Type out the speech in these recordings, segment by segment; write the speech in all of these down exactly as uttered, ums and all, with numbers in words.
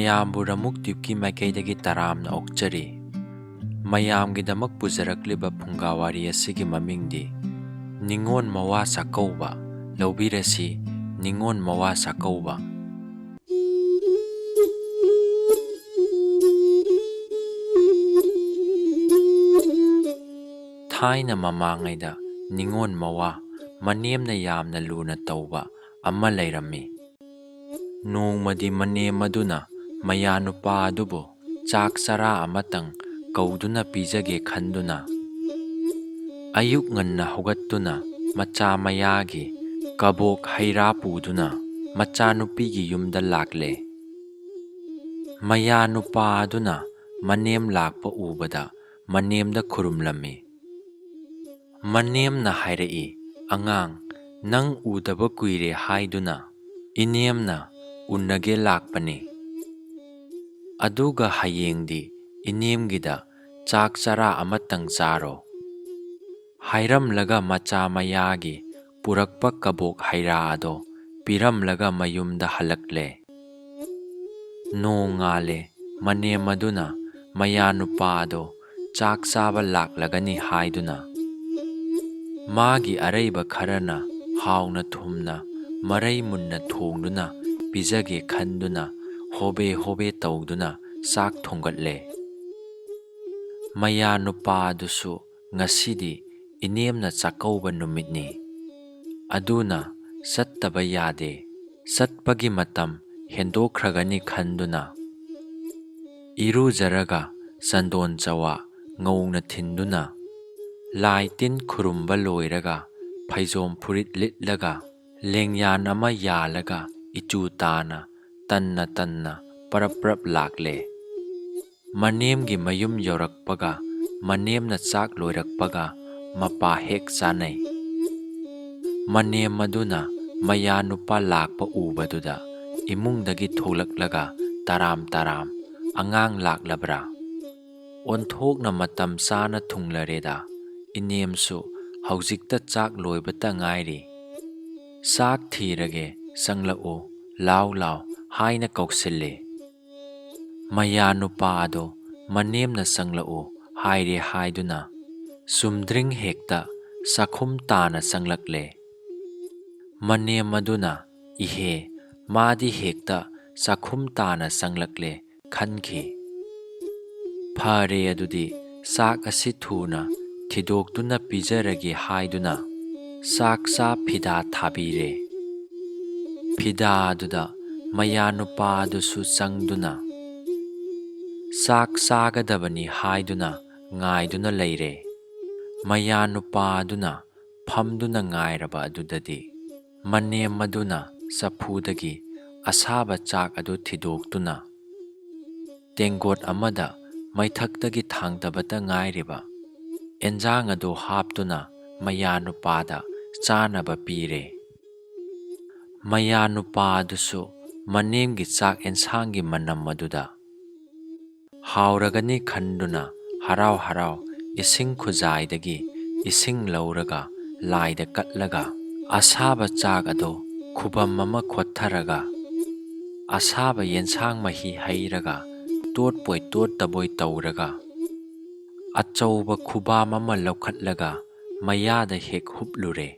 ꯃꯌꯥꯝꯕꯨ ꯔꯃꯨꯛ ꯇ꯭ꯌꯨꯕꯀꯤ ꯃꯥꯏꯀꯩꯗꯒꯤ ꯇꯔꯥꯝꯅ ꯑꯣꯛꯆꯔꯤ꯫ ꯃꯌꯥꯝꯒꯤꯗꯃꯛ ꯄꯨꯖꯔꯛꯂꯤꯕ ꯐꯨꯡꯒꯥ ꯋꯥꯔꯤ ꯑꯁꯤꯒꯤ ꯃꯃꯤꯡꯗꯤ ꯅꯤꯉꯣꯜ ꯃꯋꯥ ꯆꯥꯛꯀꯧꯕ꯫ ꯂꯧꯕꯤꯔꯁꯤ, ꯅꯤꯉꯣꯜ ꯃꯋꯥ ꯆꯥꯛꯀꯧꯕ꯫ ꯊꯥꯏꯅ ꯃꯃꯥꯡꯉꯩꯗ ꯅꯤꯉꯣꯜ ꯃꯋꯥ ꯃꯅꯦꯝꯅ ꯌꯥꯝꯅ ꯂꯨꯅ ꯇꯧꯕ ꯑꯃ ꯂꯩꯔꯝꯃꯤ꯫ ꯅꯣꯡꯃꯗꯤ ꯃꯅꯦꯝ ꯑꯗꯨꯅ ꯃꯌꯥꯅꯨꯄꯥ ꯑꯗꯨꯕꯨ ꯆꯥꯛ ꯆꯔꯥ ꯑꯃꯇꯪ ꯀꯧꯗꯨꯅ ꯄꯤꯖꯒꯦ ꯈꯟꯗꯨꯅ, ꯑꯌꯨꯛ ꯉꯟꯅ ꯍꯧꯒꯠꯇꯨꯅ ꯃꯆꯥ ꯃꯌꯥꯒꯤ ꯀꯕꯣꯛ ꯍꯩꯔꯥ ꯄꯨꯗꯨꯅ ꯃꯆꯥꯅꯨꯄꯤꯒꯤ ꯌꯨꯝꯗ ꯂꯥꯛꯂꯦ꯫ ꯃꯌꯥꯅꯨꯄꯥ ꯑꯗꯨꯅ ꯃꯅꯦꯝ ꯂꯥꯛꯄ ꯎꯕꯗ ꯃꯅꯦꯝꯗ ꯈꯨꯔꯨꯝꯂꯝꯃꯤ꯫ ꯃꯅꯦꯝꯅ ꯍꯥꯏꯔꯛꯏ, "ꯑꯉꯥꯡ, ꯅꯪ ꯎꯗꯕ ꯀꯨꯏꯔꯦ ꯍꯥꯏꯗꯨꯅ ꯏꯅꯦꯝꯅ ꯎꯅꯒꯦ ꯂꯥꯛꯄꯅꯤ꯫ ꯑꯗꯨꯒ ꯍꯌꯦꯡꯗꯤ ꯏꯅꯦꯝꯒꯤꯗ ꯆꯥꯛ ꯆꯔꯥ ꯑꯃꯇꯪ ꯆꯥꯔꯣ"꯫ ꯍꯥꯏꯔꯝꯂꯒ ꯃꯆꯥ ꯃꯌꯥꯒꯤ ꯄꯨꯔꯛꯄ ꯀꯕꯣꯛ ꯍꯩꯔꯥ ꯑꯗꯣ ꯄꯤꯔꯝꯂꯒ ꯃꯌꯨꯝꯗ ꯍꯜꯂꯛꯂꯦ꯫ ꯅꯣꯡꯉꯥꯜꯂꯦ꯫ ꯃꯅꯦꯝ ꯑꯗꯨꯅ ꯃꯌꯥꯅꯨꯄꯥ ꯑꯗꯣ ꯆꯥꯛ ꯆꯥꯕ ꯂꯥꯛꯂꯒꯅꯤ ꯍꯥꯏꯗꯨꯅ, ꯃꯥꯒꯤ ꯑꯔꯩꯕ ꯈꯔꯅ ꯍꯥꯎꯅ ꯊꯨꯝꯅ ꯃꯔꯩ ꯃꯨꯟꯅ ꯊꯣꯡꯗꯨꯅ ꯄꯤꯖꯒꯦ ꯈꯟꯗꯨꯅ ꯍꯣꯕꯦ ꯍꯣꯕꯦ ꯇꯧꯗꯨꯅ ꯆꯥꯛ ꯊꯣꯡꯒꯠꯂꯦ꯫ ꯃꯌꯥꯅꯨꯄꯥ ꯑꯗꯨꯁꯨ ꯉꯁꯤꯗꯤ ꯏꯅꯦꯝꯅ ꯆꯥꯛꯀꯧꯕ ꯅꯨꯃꯤꯠꯅꯤ, ꯑꯗꯨꯅ ꯆꯠꯇꯕ ꯌꯥꯗꯦ꯫ ꯆꯠꯄꯒꯤ ꯃꯇꯝ ꯍꯦꯟꯗꯣꯛꯈ꯭ꯔꯒꯅꯤ ꯈꯟꯗꯨꯅ, ꯏꯔꯨꯖꯔꯒ ꯆꯟꯗꯣꯟ ꯆꯋꯥ ꯉꯧꯅ ꯊꯤꯟꯗꯨꯅ, ꯂꯥꯏ ꯇꯤꯟ ꯈꯨꯔꯨꯝꯕ ꯂꯣꯏꯔꯒ, ꯐꯩꯖꯣꯝ ꯐꯨꯔꯤꯠ ꯂꯤꯠꯂꯒ, ꯂꯦꯡꯌꯥꯟ ꯑꯃ ꯌꯥꯜꯂꯒ, ꯏꯆꯨ ꯇꯥꯅ, ꯇꯟꯅ ꯇꯟꯅ, ꯄꯔꯞ ꯄꯔꯞ ꯂꯥꯛꯂꯦ꯫ ꯃꯅꯦꯝꯒꯤ ꯃꯌꯨꯝ ꯌꯧꯔꯛꯄꯒ, ꯃꯅꯦꯝꯅ ꯆꯥꯛ ꯂꯣꯏꯔꯛꯄꯒ ꯃꯄꯥ ꯍꯦꯛ ꯆꯥꯅꯩ꯫ ꯃꯅꯦꯝ ꯑꯗꯨꯅ ꯃꯌꯥꯅꯨꯄꯥ ꯂꯥꯛꯄ ꯎꯕꯗꯨꯗ ꯏꯃꯨꯡꯗꯒꯤ ꯊꯣꯛꯂꯛꯂꯒ ꯇꯔꯥꯝ ꯇꯔꯥꯝ, "ꯑꯉꯥꯡ ꯂꯥꯛꯂꯕ꯭ꯔꯥ? ꯑꯣꯟꯊꯣꯛꯅ ꯃꯇꯝ ꯆꯥꯅ ꯊꯨꯡꯂꯔꯦꯗ꯫ ꯏꯅꯦꯝꯁꯨ ꯍꯧꯖꯤꯛꯇ ꯆꯥꯛ ꯂꯣꯏꯕꯇ ꯉꯥꯏꯔꯤ꯫ ꯆꯥꯛ ꯊꯤꯔꯒꯦ, ꯆꯪꯂꯛꯎ, ꯂꯥꯎ ꯂꯥꯎ" ꯍꯥꯏꯅ ꯀꯧꯁꯤꯜꯂꯦ꯫ ꯃꯌꯥꯅꯨꯄꯥ ꯑꯗꯣ ꯃꯅꯦꯝꯅ ꯆꯪꯂꯛꯎ ꯍꯥꯏꯔꯦ ꯍꯥꯏꯗꯨꯅ ꯆꯨꯝꯗ꯭ꯔꯤꯡ ꯍꯦꯛꯇ ꯆꯥꯛꯈꯨꯝ ꯇꯥꯅ ꯆꯪꯂꯛꯂꯦ꯫ ꯃꯅꯦꯝ ꯑꯗꯨꯅ, "ꯏꯍꯦ, ꯃꯥꯗꯤ ꯍꯦꯛꯇ ꯆꯥꯛꯈꯨꯝ ꯇꯥꯅ ꯆꯪꯂꯛꯂꯦ" ꯈꯟꯈꯤ꯫ "ꯐꯔꯦ, ꯑꯗꯨꯗꯤ ꯆꯥꯛ ꯑꯁꯤ ꯊꯨꯅ ꯊꯤꯗꯣꯛꯇꯨꯅ ꯄꯤꯖꯔꯒꯦ" ꯍꯥꯏꯗꯨꯅ ꯆꯥꯛ ꯆꯥ ꯐꯤꯗꯥ ꯊꯥꯕꯤꯔꯦ꯫ ꯐꯤꯗꯥ ꯑꯗꯨꯗ ꯃꯌꯥꯅꯨꯄꯥ ꯑꯗꯨꯁꯨ ꯆꯪꯗꯨꯅ ꯆꯥꯛ ꯆꯥꯒꯗꯕꯅꯤ ꯍꯥꯏꯗꯨꯅ ꯉꯥꯏꯗꯨꯅ ꯂꯩꯔꯦ꯫ ꯃꯌꯥꯅꯨꯄꯥ ꯑꯗꯨꯅ ꯐꯝꯗꯨꯅ ꯉꯥꯏꯔꯕ ꯑꯗꯨꯗꯗꯤ ꯃꯅꯦꯝ ꯑꯗꯨꯅ ꯆꯐꯨꯗꯒꯤ ꯑꯁꯥꯕ ꯆꯥꯛ ꯑꯗꯨ ꯊꯤꯗꯣꯛꯇꯨꯅ ꯇꯦꯡꯒꯣꯠ ꯑꯃꯗ ꯃꯩꯊꯛꯇꯒꯤ ꯊꯥꯡꯗꯕꯇ ꯉꯥꯏꯔꯤꯕ ꯑꯦꯟꯖꯥꯡ ꯑꯗꯨ ꯍꯥꯞꯇꯨꯅ ꯃꯌꯥꯅꯨꯄꯥꯗ ꯆꯥꯅꯕ ꯄꯤꯔꯦ꯫ ꯃꯌꯥꯅꯨꯄꯥ ꯑꯗꯨꯁꯨ ꯃꯅꯦꯝꯒꯤ ꯆꯥꯛ ꯑꯦꯟꯁꯥꯡꯒꯤ ꯃꯅꯝ ꯑꯗꯨꯗ ꯍꯥꯎꯔꯒꯅꯤ ꯈꯟꯗꯨꯅ ꯍꯔꯥꯎ ꯍꯔꯥꯎ ꯏꯁꯤꯡ ꯈꯨꯖꯥꯏꯗꯒꯤ ꯏꯁꯤꯡ ꯂꯧꯔꯒ ꯂꯥꯏꯗ ꯀꯠꯂꯒ ꯑꯁꯥꯕ ꯆꯥꯛ ꯑꯗꯨ ꯈꯨꯕꯝ ꯑꯃ ꯈꯣꯠꯊꯔꯒ ꯑꯁꯥꯕ ꯌꯦꯟꯁꯥꯡ ꯃꯍꯤ ꯍꯩꯔꯒ ꯇꯣꯠꯄꯣꯏ ꯇꯣꯠꯇꯕꯣꯏ ꯇꯧꯔꯒ ꯑꯆꯧꯕ ꯈꯨꯕꯥꯝ ꯑꯃ ꯂꯧꯈꯠꯂꯒ ꯃꯌꯥꯗ ꯍꯦꯛ ꯍꯨꯞꯂꯨꯔꯦ꯫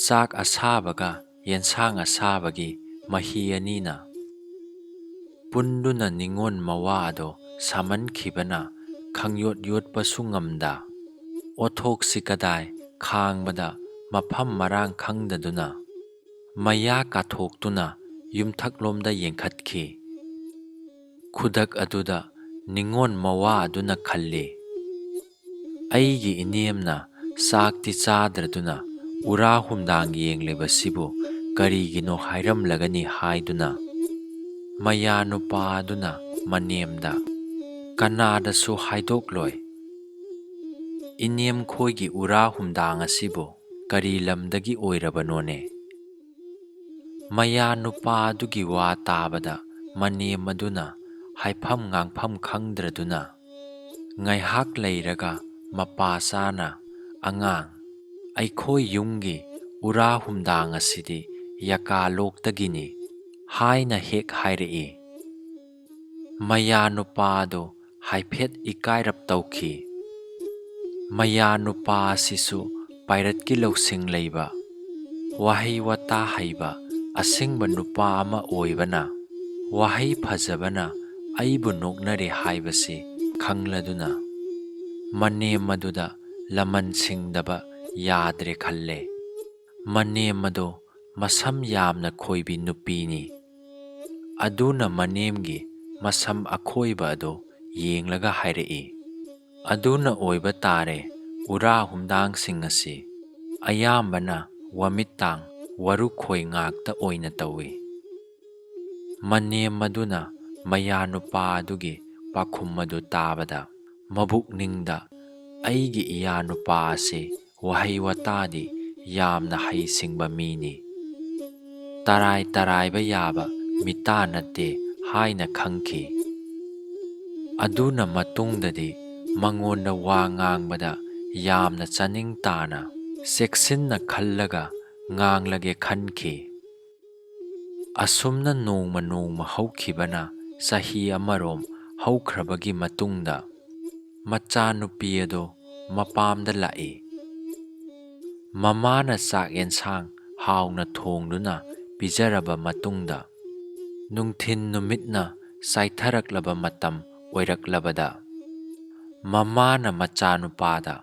ꯆꯥꯛ ꯑꯁꯥꯕꯒ ꯌꯦꯟꯁꯥꯡ ꯑꯁꯥꯕꯒꯤ ꯃꯍꯤ ꯑꯅꯤꯅ ꯄꯨꯟꯗꯨꯅ ꯅꯤꯉꯣꯜ ꯃꯋꯥ ꯑꯗꯣ ꯁꯥꯃꯟꯈꯤꯕꯅ ꯈꯪꯌꯣꯠ ꯌꯣꯠꯄꯁꯨ ꯉꯝꯗ, ꯑꯣꯊꯣꯛꯁꯤ ꯀꯗꯥꯏ ꯈꯥꯡꯕꯗ ꯃꯐꯝ ꯃꯔꯥꯡ ꯈꯪꯗꯗꯨꯅ ꯃꯌꯥ ꯀꯥꯊꯣꯛꯇꯨꯅ ꯌꯨꯝꯊꯛꯂꯣꯝꯗ ꯌꯦꯡꯈꯠꯈꯤ꯫ ꯈꯨꯗꯛ ꯑꯗꯨꯗ ꯅꯤꯉꯣꯜ ꯃꯋꯥ ꯑꯗꯨꯅ ꯈꯜꯂꯤ, "ꯑꯩꯒꯤ ꯏꯅꯦꯝꯅ ꯆꯥꯛꯇꯤ ꯆꯥꯗ꯭ꯔꯗꯨꯅ ꯎꯔꯥ ꯍꯨꯝꯗꯥꯡ ꯌꯦꯡꯂꯤꯕꯁꯤꯕꯨ ꯀꯔꯤꯒꯤꯅꯣ ꯍꯥꯏꯔꯝꯂꯒꯅꯤ" ꯍꯥꯏꯗꯨꯅ ꯃꯌꯥꯅꯨꯄꯥ ꯑꯗꯨꯅ ꯃꯅꯦꯝꯗ ꯀꯅꯥꯗꯁꯨ ꯍꯥꯏꯗꯣꯛꯂꯣꯏ꯫ "ꯏꯅꯦꯝꯈꯣꯏꯒꯤ ꯎꯔꯥ ꯍꯨꯝꯗꯥꯡ ꯑꯁꯤꯕꯨ ꯀꯔꯤ ꯂꯝꯗꯒꯤ ꯑꯣꯏꯔꯕꯅꯣꯅꯦ?" ꯃꯌꯥꯅꯨꯄꯥ ꯑꯗꯨꯒꯤ ꯋꯥ ꯇꯥꯕꯗ ꯃꯅꯦꯝ ꯑꯗꯨꯅ ꯍꯥꯏꯐꯝ ꯉꯥꯡꯐꯝ ꯈꯪꯗ꯭ꯔꯗꯨꯅ ꯉꯥꯏꯍꯥꯛ ꯂꯩꯔꯒ ꯃꯄꯥ ꯆꯥꯅ, "ꯑꯉꯥꯡ, ꯑꯩꯈꯣꯏ ꯌꯨꯝꯒꯤ ꯎꯔꯥ ꯍꯨꯝꯗꯥꯡ ꯑꯁꯤꯗꯤ ꯌꯀꯥꯂꯣꯛꯇꯒꯤꯅꯤ" ꯍꯥꯏꯅ ꯍꯦꯛ ꯍꯥꯏꯔꯛꯏ꯫ ꯃꯌꯥ ꯅꯨꯄꯥ ꯑꯗꯨ ꯍꯥꯏꯐꯦꯠ ꯏꯀꯥꯏꯔꯞ ꯇꯧꯈꯤ꯫ ꯃꯌꯥ ꯅꯨꯄꯥ ꯑꯁꯤꯁꯨ ꯄꯥꯏꯔꯠꯀꯤ ꯂꯧꯁꯤꯡ ꯂꯩꯕ, ꯋꯥꯍꯩ ꯋꯥꯇꯥ ꯍꯩꯕ ꯑꯁꯤꯡꯕ ꯅꯨꯄꯥ ꯑꯃ ꯑꯣꯏꯕꯅ, ꯋꯥꯍꯩ ꯐꯖꯕꯅ ꯑꯩꯕꯨ ꯅꯣꯛꯅꯔꯦ ꯍꯥꯏꯕꯁꯤ ꯈꯪꯂꯗꯨꯅ, ꯃꯅꯦꯝ ꯑꯗꯨꯗ ꯂꯃꯟ ꯁꯤꯡꯗꯕ ꯌꯥꯗ꯭ꯔꯦ ꯈꯜꯂꯦ꯫ ꯃꯅꯦꯝ ꯑꯗꯨ ꯃꯁꯝ ꯌꯥꯝꯅ ꯈꯣꯏꯕꯤ ꯅꯨꯄꯤꯅꯤ꯫ ꯑꯗꯨꯅ ꯃꯅꯦꯝꯒꯤ ꯃꯁꯝ ꯑꯈꯣꯏꯕ ꯑꯗꯨ ꯌꯦꯡꯂꯒ ꯍꯥꯏꯔꯛꯏ, "ꯑꯗꯨꯅ ꯑꯣꯏꯕ ꯇꯥꯔꯦ, ꯎꯔꯥ ꯍꯨꯝꯗꯥꯡꯁꯤꯡ ꯑꯁꯤ ꯑꯌꯥꯝꯕꯅ ꯋꯥꯃꯤꯠꯇꯥꯡ ꯋꯥꯔꯨꯈꯣꯏ ꯉꯥꯛꯇ ꯑꯣꯏꯅ ꯇꯧꯏ꯫" ꯃꯅꯦꯝ ꯑꯗꯨꯅ ꯃꯌꯥ ꯅꯨꯄꯥ ꯑꯗꯨꯒꯤ ꯄꯥꯎꯈꯨꯝ ꯑꯗꯨ ꯇꯥꯕꯗ, ꯃꯕꯨꯛꯅꯤꯡꯗ, "ꯑꯩꯒꯤ ꯏꯌꯥ ꯅꯨꯄꯥ ꯑꯁꯤ ꯋꯥꯍꯩ ꯋꯥꯇꯥꯗꯤ ꯌꯥꯝꯅ ꯍꯩꯁꯤꯡꯕ ꯃꯤꯅꯤ, ꯇꯔꯥꯏ ꯇꯔꯥꯏꯕ ꯌꯥꯕ ꯃꯤꯇꯥ ꯅꯠꯇꯦ" ꯍꯥꯏꯅ ꯈꯪꯈꯤ꯫ ꯑꯗꯨꯅ ꯃꯇꯨꯡꯗꯗꯤ ꯃꯉꯣꯟꯗ ꯋꯥ ꯉꯥꯡꯕꯗ ꯌꯥꯝꯅ ꯆꯥꯅꯤꯡ ꯇꯥꯅ, ꯆꯦꯛꯁꯤꯟꯅ ꯈꯜꯂꯒ ꯉꯥꯡꯂꯒꯦ ꯈꯟꯈꯤ꯫ ꯑꯁꯨꯝꯅ ꯅꯣꯡꯃ ꯅꯣꯡꯃ ꯍꯧꯈꯤꯕꯅ ꯆꯍꯤ ꯑꯃꯔꯣꯝ ꯍꯧꯈ꯭ꯔꯕꯒꯤ ꯃꯇꯨꯡꯗ, ꯃꯆꯥꯅꯨꯄꯤ ꯑꯗꯨ ꯃꯄꯥꯝꯗ ꯂꯥꯛꯏ꯫ ꯃꯃꯥꯅ ꯆꯥꯛ ꯌꯦꯟꯁꯥꯡ ꯍꯥꯎꯅ ꯊꯣꯡꯗꯨꯅ ꯄꯤꯖꯔꯕ ꯃꯇꯨꯡꯗ, ꯅꯨꯡꯊꯤꯟ ꯅꯨꯃꯤꯠꯅ ꯆꯥꯏꯊꯔꯛꯂꯕ ꯃꯇꯝ ꯑꯣꯏꯔꯛꯂꯕꯗ, ꯃꯃꯥꯅ ꯃꯆꯥꯅꯨꯄꯥꯗ,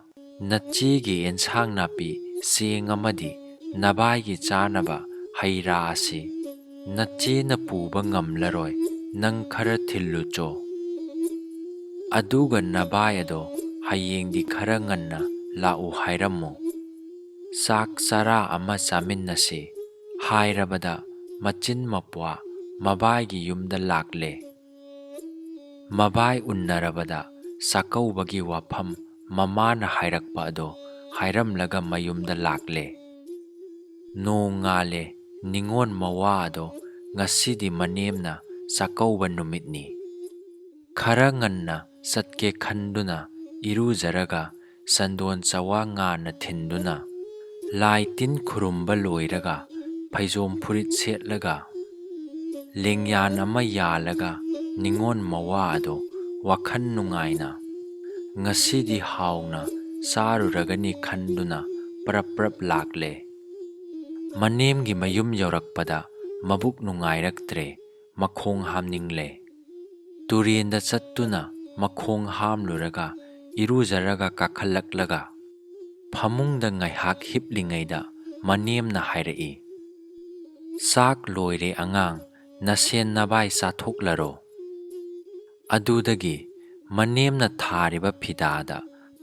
"ꯅꯆꯦꯒꯤ ꯑꯦꯟꯁꯥꯡ ꯅꯥꯄꯤ, ꯆꯦꯡ ꯑꯃꯗꯤ ꯅꯕꯥꯏꯒꯤ ꯆꯥꯅꯕ ꯍꯩ ꯔꯥ ꯑꯁꯤ ꯅꯆꯦꯅ ꯄꯨꯕ ꯉꯝꯂꯔꯣꯏ, ꯅꯪ ꯈꯔ ꯊꯤꯜꯂꯨꯆꯣ꯫ ꯑꯗꯨꯒ ꯅꯕꯥꯏ ꯑꯗꯣ ꯍꯌꯦꯡꯗꯤ ꯈꯔ ꯉꯟꯅ ꯂꯥꯛꯎ ꯍꯥꯏꯔꯝꯃꯨ꯫ ꯆꯥꯛ ꯆꯔꯥ ꯑꯃ ꯆꯥꯃꯤꯟꯅꯁꯤ" ꯍꯥꯏꯔꯕꯗ, ꯃꯆꯤꯟ ꯃꯄ꯭ꯋꯥ ꯃꯕꯥꯏꯒꯤ ꯌꯨꯝꯗ ꯂꯥꯛꯂꯦ꯫ ꯃꯕꯥꯏ ꯎꯟꯅꯔꯕꯗ ꯆꯥꯛꯀꯧꯕꯒꯤ ꯋꯥꯐꯝ ꯃꯃꯥꯅ ꯍꯥꯏꯔꯛꯄ ꯑꯗꯣ ꯍꯥꯏꯔꯝꯂꯒ ꯃꯌꯨꯝꯗ ꯂꯥꯛꯂꯦ꯫ ꯅꯣꯡ ꯉꯥꯜꯂꯦ, ꯅꯤꯉꯣꯜ ꯃꯋꯥ ꯑꯗꯣ ꯉꯁꯤꯗꯤ ꯃꯅꯦꯝꯅ ꯆꯥꯛꯀꯧꯕ ꯅꯨꯃꯤꯠꯅꯤ꯫ ꯈꯔ ꯉꯟꯅ ꯆꯠꯀꯦ ꯈꯟꯗꯨꯅ ꯏꯔꯨꯖꯔꯒ ꯆꯟꯗꯣꯟ ꯆꯋꯥ ꯉꯥꯟꯅ ꯊꯤꯟꯗꯨꯅ, ꯂꯥꯏ ꯇꯤꯟ ꯈꯨꯔꯨꯝꯕ ꯂꯣꯏꯔꯒ, ꯐꯩꯖꯣꯝ ꯐꯨꯔꯤꯠ ꯁꯦꯠꯂꯒ, ꯂꯦꯡꯌꯥꯟ ꯑꯃ ꯌꯥꯜꯂꯒ ꯅꯤꯉꯣꯜ ꯃꯋꯥ ꯑꯗꯣ ꯋꯥꯈꯜ ꯅꯨꯡꯉꯥꯏꯅ, "ꯉꯁꯤꯗꯤ ꯍꯥꯎꯅ ꯆꯥꯔꯨꯔꯒꯅꯤ" ꯈꯟꯗꯨꯅ ꯄ꯭ꯔꯞ ꯄ꯭ꯔꯞ ꯂꯥꯛꯂꯦ꯫ ꯃꯅꯦꯝꯒꯤ ꯃꯌꯨꯝ ꯌꯧꯔꯛꯄꯗ ꯃꯕꯨꯛ ꯅꯨꯡꯉꯥꯏꯔꯛꯇ꯭ꯔꯦ, ꯃꯈꯣꯡ ꯍꯥꯝꯅꯤꯡꯂꯦ꯫ ꯇꯨꯔꯦꯟꯗ ꯆꯠꯇꯨꯅ ꯃꯈꯣꯡ ꯍꯥꯝꯂꯨꯔꯒ ꯏꯔꯨꯖꯔꯒ ꯀꯥꯈꯠꯂꯛꯂꯒ ꯐꯃꯨꯡꯗ ꯉꯥꯏꯍꯥꯛ ꯍꯤꯞꯂꯤꯉꯩꯗ ꯃꯅꯦꯝꯅ ꯍꯥꯏꯔꯛꯏ, "ꯆꯥꯛ ꯂꯣꯏꯔꯦ ꯑꯉꯥꯡ, ꯅꯁꯦꯟ ꯅꯕꯥꯏ ꯆꯥꯊꯣꯛꯂꯔꯣ"꯫ ꯑꯗꯨꯗꯒꯤ ꯃꯅꯦꯝꯅ ꯊꯥꯔꯤꯕ ꯐꯤꯗꯥꯗ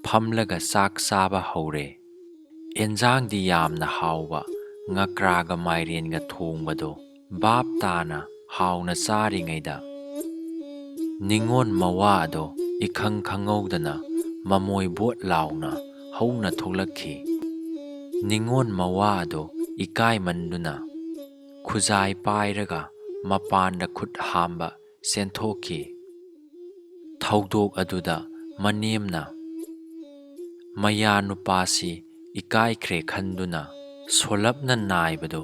ꯐꯝꯂꯒ ꯆꯥꯛ ꯆꯥꯕ ꯍꯧꯔꯦ꯫ ꯑꯦꯟꯖꯥꯡꯗꯤ ꯌꯥꯝꯅ ꯍꯥꯎꯕ, ꯉꯀ꯭ꯔꯥꯒ ꯃꯥꯏꯔꯦꯟꯒ ꯊꯣꯡꯕꯗꯣ ꯚꯥꯞ ꯇꯥꯅ ꯍꯥꯎꯅ ꯆꯥꯔꯤꯉꯩꯗ, ꯅꯤꯉꯣꯜ ꯃꯋꯥ ꯑꯗꯣ ꯏꯈꯪ ꯈꯪꯍꯧꯗꯅ ꯃꯃꯣꯏ ꯕꯣꯠ ꯂꯥꯎꯅ ꯍꯧꯅ ꯊꯣꯛꯂꯛꯈꯤ꯫ ꯅꯤꯉꯣꯜ ꯃꯋꯥ ꯑꯗꯣ ꯏꯀꯥꯏꯃꯟꯗꯨꯅ ꯈꯨꯖꯥꯏ ꯄꯥꯏꯔꯒ ꯃꯄꯥꯟꯗ ꯈꯨꯠ ꯍꯥꯝꯕ ꯆꯦꯟꯊꯣꯛꯈꯤ꯫ ꯊꯧꯗꯣꯛ ꯑꯗꯨꯗ ꯃꯅꯦꯝꯅ, "ꯃꯌꯥ ꯅꯨꯄꯥꯁꯤ ꯏꯀꯥꯏꯈ꯭ꯔꯦ ꯈꯟꯗꯨꯅ ꯁꯣꯂꯞꯅ ꯅꯥꯏꯕꯗꯨ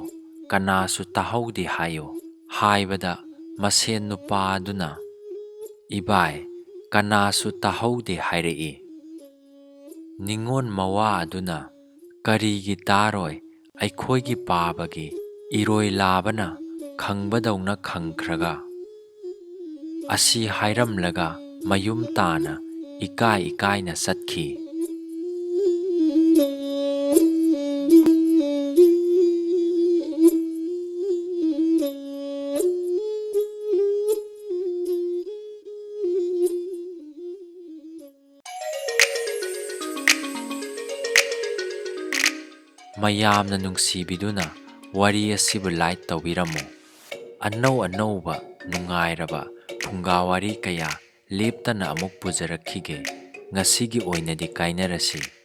ꯀꯅꯥꯁꯨ ꯇꯥꯍꯧꯗꯦ ꯍꯥꯏꯌꯨ" ꯍꯥꯏꯕꯗ, ꯃꯁꯦꯟ ꯅꯨꯄꯥꯗꯨꯅ, "ꯏꯕꯥꯏ, ꯀꯅꯥꯁꯨ ꯇꯥꯍꯧꯗꯦ" ꯍꯥꯏꯔꯛꯏ꯫ ꯅꯤꯉꯣꯜ ꯃꯋꯥ ꯑꯗꯨꯅ, "ꯀꯔꯤꯒꯤ ꯇꯥꯔꯣꯏ? ꯑꯩꯈꯣꯏꯒꯤ ꯄꯥꯕꯒꯤ ꯏꯔꯣꯏ ꯂꯥꯕꯅ ꯈꯪꯕꯗꯧꯅ ꯈꯪꯈ꯭ꯔꯒ" ꯑꯁꯤ ꯍꯥꯏꯔꯝꯂꯒ ꯃꯌꯨꯝ ꯇꯥꯅ ꯏꯀꯥꯏ ꯏꯀꯥꯏꯅ ꯆꯠꯈꯤ꯫ ꯃꯌꯥꯝꯅ ꯅꯨꯡꯁꯤꯕꯤꯗꯨꯅ ꯋꯥꯔꯤ ꯑꯁꯤꯕꯨ like ꯇꯧꯕꯤꯔꯝꯃꯨ꯫ ꯑꯅꯧ ꯑꯅꯧꯕ ꯅꯨꯡꯉꯥꯏꯔꯕ ꯐꯨꯡꯒꯥ ꯋꯥꯔꯤ ꯀꯌꯥ ꯂꯦꯞꯇꯅ ꯑꯃꯨꯛ ꯄꯨꯖꯔꯛꯈꯤꯒꯦ꯫ ꯉꯁꯤꯒꯤ ꯑꯣꯏꯅꯗꯤ ꯀꯥꯏꯅꯔꯁꯤ꯫